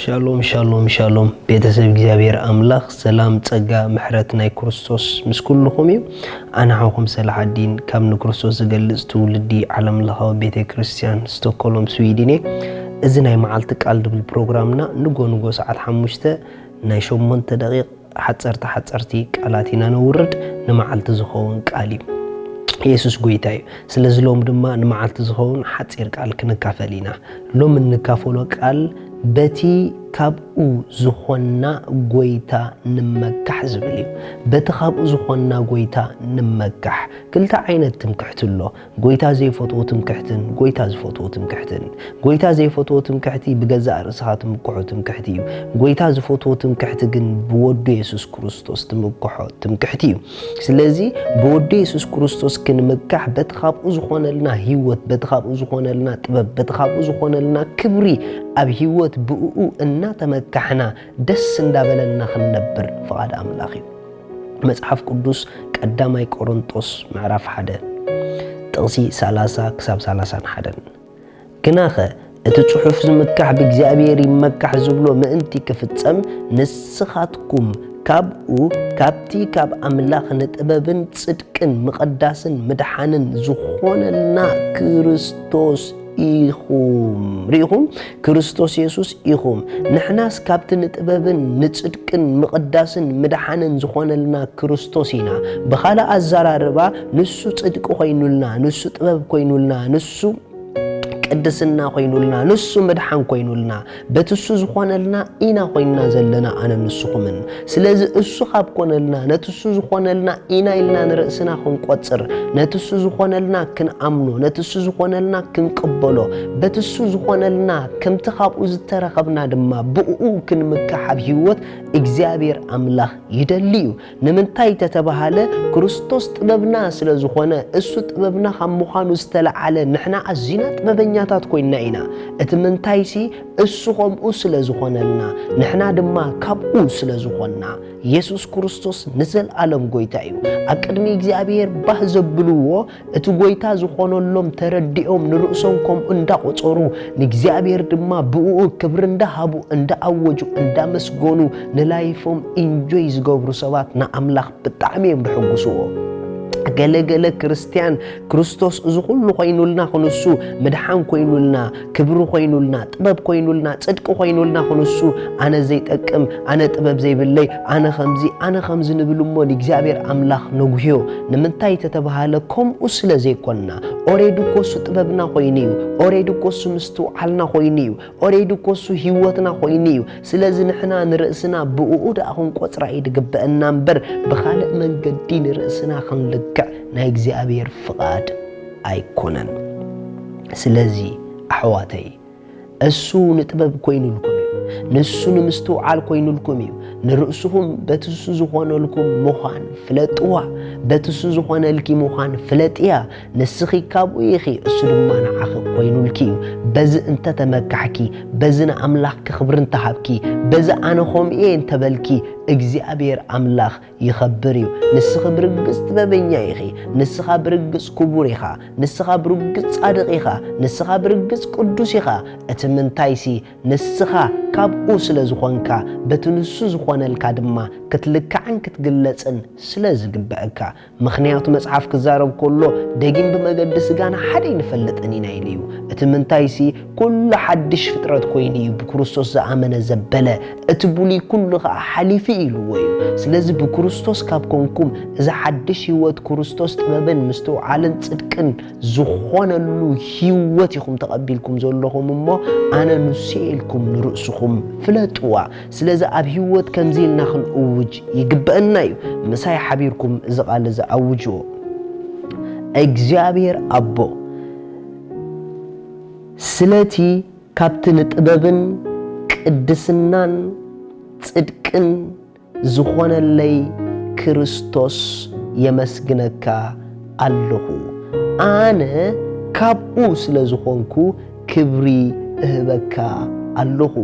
ሻሎም ሻሎም ሻሎም፣ ቤተሰብ እግዚኣብሔር ኣምላኽ፣ ሰላም፣ ጸጋ፣ ምሕረት ናይ ክርስቶስ ምስ ኩልኹም እዩ። ኣነ ሓውኹም ሰላሓዲን ካብ ንክርስቶስ ዝገልጽ ትውልዲ ዓለም ለኻዊ ቤተ ክርስቲያን ስቶኮሎም ስዊድን እየ። እዚ ናይ መዓልቲ ቃል ድብል ፕሮግራምና ንጎ ንጎ ሰዓት ሓሙሽተ ናይ ሸሞንተ ደቂቕ ሓጸርቲ ሓጸርቲ ቃላት ኢና ነውርድ። ንመዓልቲ ዝኸውን ቃል እዩ። የሱስ ጎይታ እዩ። ስለዚ ሎም ድማ ንመዓልቲ ዝኸውን ሓጺር ቃል ክንካፈል ኢና። ሎም እንካፈሎ ቃል በቲ ካብኡ ዝኾንና ጎይታ ንመካሕ ዝብል እዩ። በቲ ካብኡ ዝኾንና ጎይታ ንመካሕ። ክልተ ዓይነት ትምክሕቲ ኣሎ። ጎይታ ዘይፈትዎ ትምክሕትን ጎይታ ዝፈትዎ ትምክሕትን። ጎይታ ዘይፈትዎ ትምክሕቲ ብገዛእ ርእስኻ ትምክሖ ትምክሕቲ እዩ። ጎይታ ዝፈትዎ ትምክሕቲ ግን ብወዱ የሱስ ክርስቶስ ትምክሖ ትምክሕቲ እዩ። ስለዚ ብወዱ የሱስ ክርስቶስ ክንምካሕ በቲ ካብኡ ዝኾነልና ህይወት፣ በቲ ካብኡ ዝኾነልና ጥበብ፣ በቲ ካብኡ ዝኾነልና ክብሪ ኣብ ህይወት ብእኡ እናተመካሕና ደስ እንዳበለና ክንነብር ፍቓድ ኣምላኽ እዩ። መጽሓፍ ቅዱስ ቀዳማይ ቆሮንጦስ ምዕራፍ ሓደ ጥቕሲ ሰላሳ ክሳብ ሰላሳን ሓደን። ግናኸ እቲ ጽሑፍ ዝምካሕ ብእግዚኣብሔር ይመካሕ ዝብሎ ምእንቲ ክፍጸም ንስኻትኩም ካብኡ ካብቲ ካብ ኣምላኽ ንጥበብን ጽድቅን ምቕዳስን ምድሓንን ዝኾነልና ክርስቶስ ኢኹም። ርኢኹም? ክርስቶስ የሱስ ኢኹም። ንሕናስ ካብቲ ንጥበብን ንጽድቅን ምቕዳስን ምድሓንን ዝኾነልና ክርስቶስ ኢና። ብኻልእ ኣዘራርባ ንሱ ጽድቂ ኮይኑልና፣ ንሱ ጥበብ ኮይኑልና፣ ንሱ ቅድስና ኮይኑልና፣ ንሱ ምድሓን ኮይኑልና፣ በቲ እሱ ዝኾነልና ኢና ኮይንና ዘለና ኣነ ንስኹምን። ስለዚ እሱ ካብ ኮነልና፣ ነቲ እሱ ዝኾነልና ኢና ኢልና ንርእስና ክንቆጽር፣ ነቲ እሱ ዝኾነልና ክንኣምኖ፣ ነቲ እሱ ዝኾነልና ክንቅበሎ፣ በቲ እሱ ዝኾነልና ከምቲ ካብኡ ዝተረኸብና ድማ ብእኡ ክንምካሕ ኣብ ህይወት እግዚኣብሔር ኣምላኽ ይደሊ እዩ። ንምንታይ ተተባሃለ፣ ክርስቶስ ጥበብና ስለ ዝኾነ፣ እሱ ጥበብና ካብ ምዃኑ ዝተለዓለ ንሕና ኣዚና ጥበበኛታት ኮይንና ኢና። እቲ ምንታይሲ እሱ ከምኡ ስለ ዝኾነልና፣ ንሕና ድማ ካብኡ ስለ ዝኾንና። የሱስ ክርስቶስ ንዘለኣለም ጎይታ እዩ። ኣብ ቅድሚ እግዚኣብሔር ባህ ዘብልዎ እቲ ጎይታ ዝኾነሎም ተረዲኦም ንርእሶም ከምኡ እንዳቖጸሩ፣ ንእግዚኣብሔር ድማ ብእኡ ክብሪ እንዳሃቡ፣ እንዳኣወጁ፣ እንዳመስገኑ ንላይፎም ኢንጆይ ዝገብሩ ሰባት ንኣምላኽ ብጣዕሚ እዮም ድሕጉስዎ። ገለ ገለ ክርስትያን ክርስቶስ እዚ ኩሉ ኮይኑልና ክንሱ፣ ምድሓን ኮይኑልና፣ ክብሪ ኮይኑልና፣ ጥበብ ኮይኑልና፣ ጽድቂ ኮይኑልና ክንሱ፣ ኣነ ዘይጠቅም፣ ኣነ ጥበብ ዘይብለይ፣ ኣነ ከምዚ፣ ኣነ ከምዚ ንብል እሞ ንእግዚኣብሔር ኣምላኽ ነጉህዮ። ንምንታይ ተተባሃለ ከምኡ ስለ ዘይኮንና። ኦሬዲ እኮ እሱ ጥበብና ኮይኑ እዩ። ኦሬዲ እኮ እሱ ምስትውዓልና ኮይኑ እዩ። ኦሬዲ እኮ እሱ ህይወትና ኮይኑ እዩ። ስለዚ ንሕና ንርእስና ብእኡ ደኣ ክንቆጽራ እዩ ድግበአና እምበር ብኻልእ መንገዲ ንርእስና ክንልክዕ ናይ እግዚኣብሔር ፍቓድ ኣይኮነን። ስለዚ ኣሕዋተይ፣ እሱ ንጥበብ ኮይኑልኩም እዩ። ንሱ ንምስትውዓል ኮይኑልኩም እዩ። ንርእስኹም በቲ እሱ ዝኾነልኩም ምዃን ፍለጥዋ። በቲ እሱ ዝኾነልኪ ምዃን ፍለጥያ። ንስኺ ካብኡ ኢኺ፣ እሱ ድማ ንዓኺ ኮይኑልኪ እዩ። በዚ እንተተመካሕኪ፣ በዚ ንኣምላኽ ክብሪ እንተሃብኪ፣ በዚ ኣነ ከምኡ እየ እንተበልኪ፣ እግዚኣብሔር ኣምላኽ ይኸብር እዩ። ንስኺ ብርግጽ ጥበበኛ ኢኺ። ንስኻ ብርግጽ ክቡር ኢኻ። ንስኻ ብርግጽ ጻድቕ ኢኻ። ንስኻ ብርግጽ ቅዱስ ኢኻ። እቲ ምንታይሲ፣ ንስኻ ካብኡ ስለ ዝኾንካ፣ በቲ ንሱ ዝኾነልካ ድማ ክትልካዕን ክትግለጽን ስለ ዝግበአካ። ምኽንያቱ መጽሓፍ ክዛረብ ከሎ፣ ደጊም ብመገዲ ስጋና ሓደ ኣይንፈልጥን ኢና ኢሉ እዩ። እቲ ምንታይሲ፣ ኩሉ ሓድሽ ፍጥረት ኮይኑ እዩ ብክርስቶስ ዝኣመነ ዘበለ። እቲ ብሉይ ኩሉ ኸኣ ሓሊፉ ኢልዎ እዩ። ስለዚ ብክርስቶስ ካብ ኮንኩም፣ እዚ ሓድሽ ህይወት ክርስቶስ ጥበብን ምስትውዓልን ጽድቅን ዝኾነሉ ህይወት ኢኹም ተቐቢልኩም ዘለኹም እሞ፣ ኣነ ንሱ እየ ኢልኩም ንርእስኹም ፍለጥዋ። ስለዚ ኣብ ህይወት ከምዚ ኢልና ክንእውጅ ይግበአና እዩ። ምሳይ ሓቢርኩም እዚ ቃል እዚ ኣውጅዎ። እግዚኣብሔር ኣቦ፣ ስለቲ ካብቲ ንጥበብን ቅድስናን ጽድቅን ዝኾነለይ ክርስቶስ የመስግነካ ኣለኹ። ኣነ ካብኡ ስለ ዝኾንኩ ክብሪ እህበካ ኣለኹ።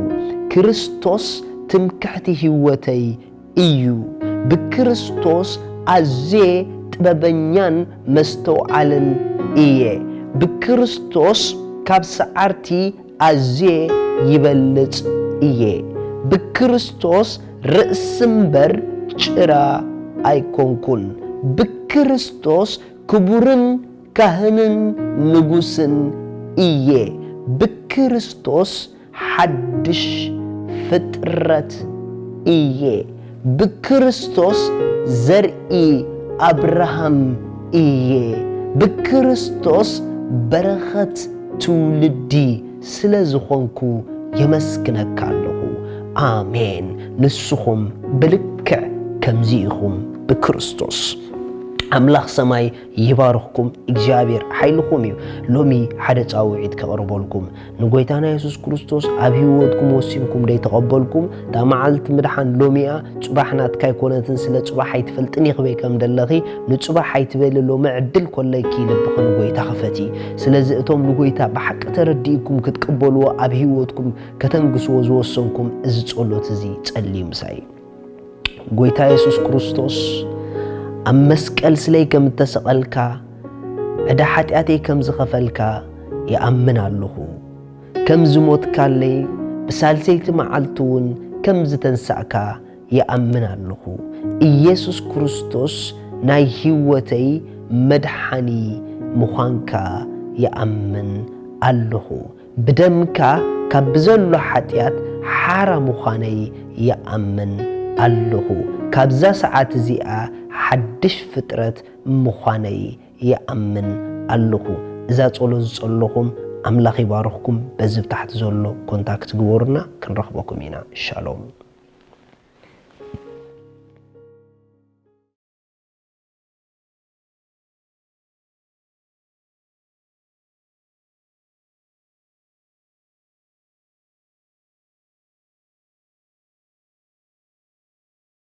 ክርስቶስ ትምክሕቲ ህይወተይ እዩ። ብክርስቶስ ኣዝየ ጥበበኛን መስተውዓልን እየ። ብክርስቶስ ካብ ሰዓርቲ ኣዝየ ይበልጽ እየ። ብክርስቶስ ርእሲ እምበር ጭራ ኣይኮንኩን። ብክርስቶስ ክቡርን ካህንን ንጉስን እየ። ብክርስቶስ ሓድሽ ፍጥረት እየ። ብክርስቶስ ዘርኢ ኣብርሃም እየ። ብክርስቶስ በረኸት ትውልዲ ስለ ዝኾንኩ የመስግነካ ኣለኹ። ኣሜን። ንስኹም ብልክዕ ከምዚ ኢኹም ብክርስቶስ። ኣምላኽ ሰማይ ይባርኽኩም። እግዚኣብሔር ሓይልኹም እዩ። ሎሚ ሓደ ጻውዒት ከቕርበልኩም። ንጎይታና የሱስ ክርስቶስ ኣብ ህይወትኩም ወሲንኩም ደይተቐበልኩም፣ እታ መዓልቲ ምድሓን ሎሚ እያ፣ ጽባሕ ናትካ ኣይኮነትን፣ ስለ ጽባሕ ኣይትፈልጥን ኢኺ በይ ከም ደለኺ፣ ንጽባሕ ኣይትበሊ፣ ሎሚ ዕድል ኮለኪ፣ ልብኺ ንጎይታ ክፈቲ። ስለዚ እቶም ንጎይታ ብሓቂ ተረዲእኩም ክትቅበልዎ፣ ኣብ ህይወትኩም ከተንግስዎ ዝወሰንኩም፣ እዚ ጸሎት እዚ ጸልዩ ምሳይ። ጎይታ የሱስ ክርስቶስ ኣብ መስቀል ስለይ ከም እተሰቐልካ፣ ዕዳ ሓጢኣተይ ከም ዝኸፈልካ ይኣምን ኣለኹ። ከም ዝሞትካለይ ብሳልሰይቲ መዓልቲ እውን ከም ዝተንሳእካ ይኣምን ኣለኹ። ኢየሱስ ክርስቶስ ናይ ህይወተይ መድሓኒ ምዃንካ ይኣምን ኣለኹ። ብደምካ ካብ ብዘሎ ሓጢኣት ሓራ ምዃነይ ይኣምን ኣለኹ። ካብዛ ሰዓት እዚኣ ሓድሽ ፍጥረት ምዃነይ ይኣምን ኣለኹ። እዛ ጸሎት ዝጸለኹም ኣምላኽ ይባርኽኩም። በዚ ብታሕቲ ዘሎ ኮንታክት ግበሩና፣ ክንረኽበኩም ኢና። ሻሎም።